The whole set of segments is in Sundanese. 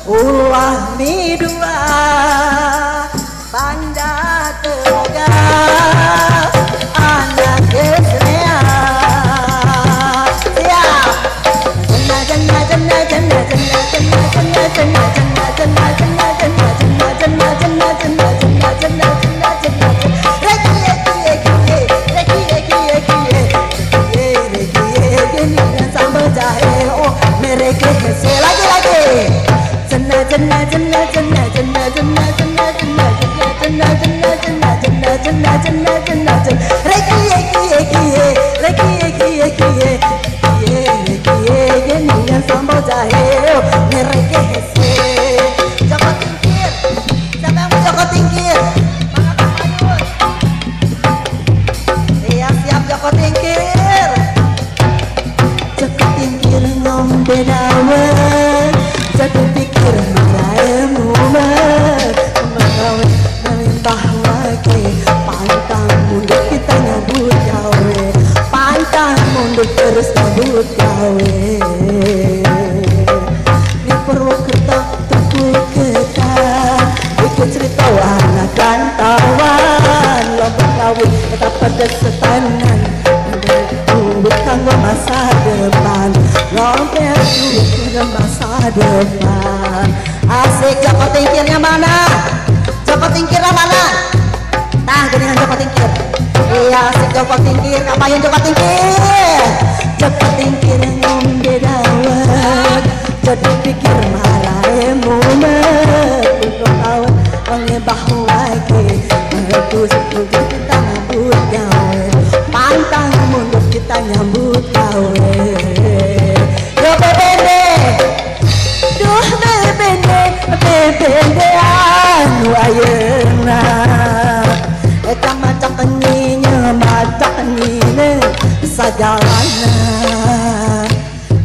Ulah mi dua banda tega anak gesrea siap jena jena jena jena jena jena jena jena jena jena jena jena jena jena jena jena jena jena jena reki reki reki reki reki reki reki sambal jahe oh mere ke lagi lagi jena jena jena jena jena jena jena jena jena jena jena jena jena jena jena jena reki reki reki reki reki reki reki reki sambal jahe oh mere ke Joko Tingkir. Siapa yang mau Joko Tingkir? Iya siap Joko Tingkir. Joko Tingkir ngombe dawet, Joko pikir marae mumet, menawe nalimbah lagi, pantang mundur kita nyambut gawe, pantang mundur terus nyambut gawe. Di Purwokerto tuku ketan, bikin cerita anak rantauan, Lombok Ngawi tetap pedes setanan, duit kanggo masa depan, lompet duit kanggo masa depan. Asik Joko Tingkirnya mana? Joko Tingkirnya mana? Nah, geningan Joko Tingkir. Iya asik Joko Tingkir, ngapain Joko Tingkir? Joko Tingkir ngombe dawet, jadi pikir marahe mumet, untuk tahun ngebah lagi, aku kita nyambut gawe, pantang mundur kita nyambut gawe. Yo bebende, duh bebende, bebende anu ayeuna, eta macak nyinya macak nyine sagalana.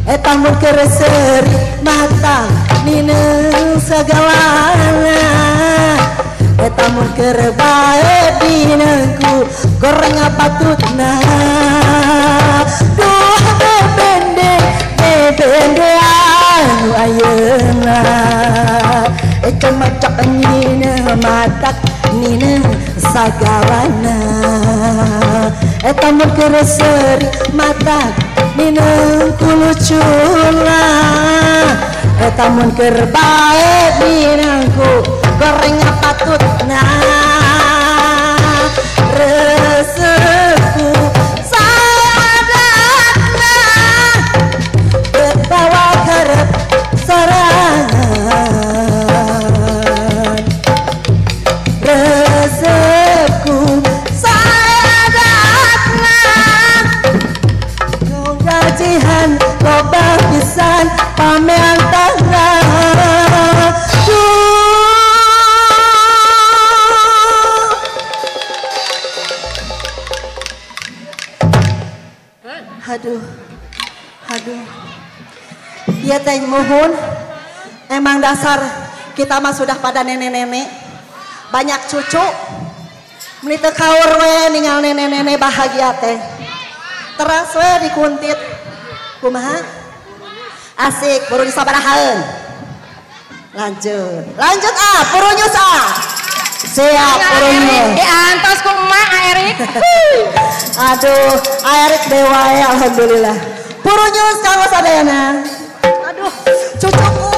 Eta mun keur seuri mata nineng sagalana. Eta mun keur bae dinengku goreng patutna. Duh bebende bebende anu ayeuna. Cemecek nina matak nina sagawana eta mun keur seuri matak nina kulucula eta mun keur bae ninangku goreng patutna resepku sadatna bawa karep sorangan resepku sadatna gajihan loba pisan pameantara. Aduh, aduh, ya teh mohon. Emang dasar kita mah sudah pada nenek-nenek, banyak cucu, meni teu kaur we ninggal nenek-nenek bahagia teh. Teras we dikuntit, kumaha? Asik, baru disabarahaeun. Lanjut, lanjut ah, purunyus ah. Siap, purunyus. Diantos ku emak Erik. Aduh, Erik dewa ya, alhamdulillah. Purunyus kanggo sadayana. Aduh, cucuku.